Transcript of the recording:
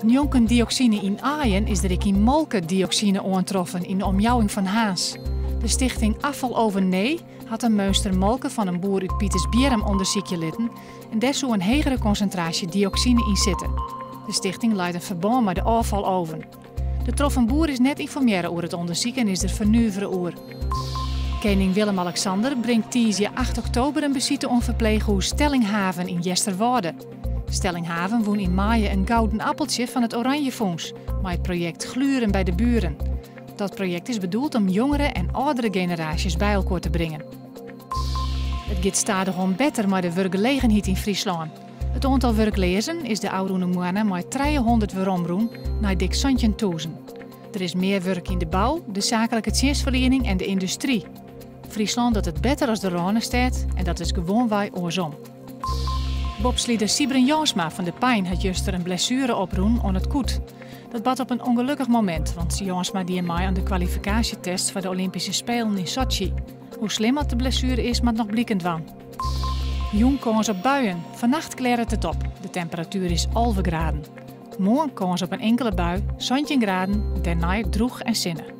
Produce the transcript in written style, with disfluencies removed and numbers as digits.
Njonken dioksine yn aaien is der ek yn molke dioksine oantroffen yn de omjouwing fan Harns. De stichting Afvaloven Nee hat in meunster molke fan in boer út Pitersbierrum ûndersykje litten en dêr soe in hegere konsintraasje dioksine yn sitte. De stichting leit in ferbân mei de ôffaloven. De troffen boer is net ynformearre oer it ûndersyk en is der fernuvere oer. Kening Willem-Alexander bringt tiisdei 8 oktober in besite oan ferpleechhûs Stellinghaven yn Easterwâlde. Stellinghaven wûn yn maaie in gouden appeltsje fan it Oranjefûns mei it projekt Gluren bij de Buren. Dat projekt is bedoeld om jongere en âldere generaasjes by elkoar te bringen. It giet stadichoan better mei de wurkgelegenheid yn Fryslân. It oantal wurkleazen is de ôfrûne moanne mei 300 weromrûn nei dik 17.000. Der is mear wurk yn de bou, de saaklike tsjinstferliening en de yndustry. Fryslân docht it better as de Rânestêd en dat is gewoanwei oarsom. Bobslider Sybren Jansma fan De Pein hat juster in blessuere oprûn oan it kût. Dat bart op in ûngelokkich momint, want Jansma die mei oan de kwalifikaasjetest foar de Olympyske Spelen yn Sotsji. Hoe slim oft de blessuere is, moat noch bliken dwaan. Jûn kâns op buien. Fannacht klearret it op. De temperatuer is 11 graden. Moarn kâns op in inkele bui, 17 graden, dêrnei drûch en sinne.